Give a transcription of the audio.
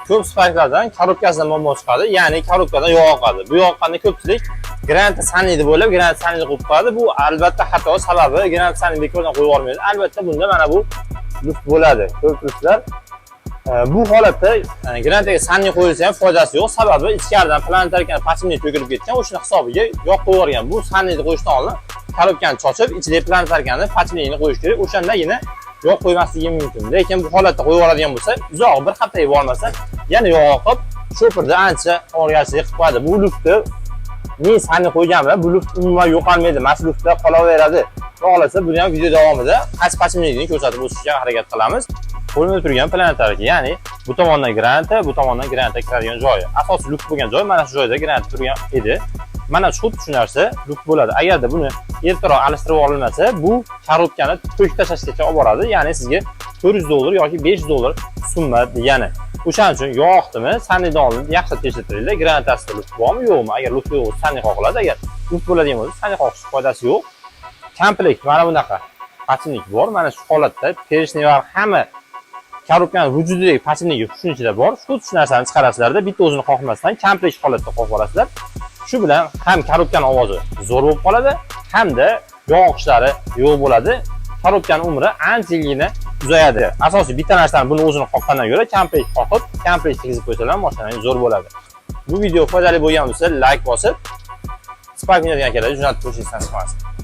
Ko'p Sparklardan korobkasidan muammo chiqadi, ya'ni korobkadan yog' oqadi. Bu yog' oqqanda ko'pchilik granata сальник deb o'ylab, granata сальник qo'yib qo'yadi. Bu albatta xato, sababi granata сальник bekordan qo'yib yubormaydi. Albatta bunda mana bu люфт bo'ladi. Ko'rib turibsizlar. Bu holatda granataga сальник qo'yilsa ham foydasi yo'q, sababi ichkaridan planetarkani подшипник to'kilib ketgan, o'shani hisobiga yog' qo'yib yuborgan. Bu сальник ni qo'yishdan oldin korobkani chochib, ichidagi planetarkani подшипник ni qo'yish kerak, o'shandagina yog' qo'ymasligi mumkin. Lekin bu holatda qo'yib yuboradigan bo'lsa, uzog'i bir haftaga bormasa, yana yog' oqib, shopirda ancha og'irgarchilik qilib qo'yadi. Bu люфт ni men сальник qo'ygan bilan bu люфт umuman yo'qolmaydi, mana shu люфт da qolaveradi. Xudo xohlasa, buni ham video davomida qaysi подшипник ni ko'rsatib o'tishga harakat qilamiz. Qo'limda turgan planetarka, ya'ni bu tomondan granata, bu tomondan granata kiradigan joyi. Asosiy люфт bo'lgan joy mana shu joyda granata turgan edi. Mana shu xuddi shu narsa люфт bo'ladi. Agarda buni ertaroq alishtirib olinmasa, bu korobkani to'kib tashlashgacha olib boradi. Ya'ni sizga 400 dollar yoki 500 dollar summa degani. O'shaning uchun yoqdimi, сальник dan oldin yaxshilab tekshirtiringlar, granatasida люфт bormi, yo'qmi? Agar люфт yo'q bo'lsa, сальник qoqiladi. Agar люфт bo'ladigan bo'lsa, сальник qoqish foydasi yo'q. Komplekt mana bunaqa подшипник bor. Mana shu holatda поршни lar, hamma korobkani vujudidagi подшипник i shuni ichida bor. Xuddi shu narsani chiqarasizlarda, bitta o'zini qoqmasdan komplekt holatda qoqib olasizlar. Shu bilan ham korobkani ovozi zo'r bo'lib qoladi, hamda yog' oqishlari yo'q bo'ladi. Korobkani umri anchagina uzayadi. Asosiy bitta narsani, buni o'zini qoqqandan ko'ra komplekt qoqib, komplekt tegizib qo'ysalar, mashinangiz zo'r bo'ladi. Bu video foydali bo'lgan bo'lsa, layk bosib, Spark minadigan akalarga jo'natib qo'yishingizni chiqmasin.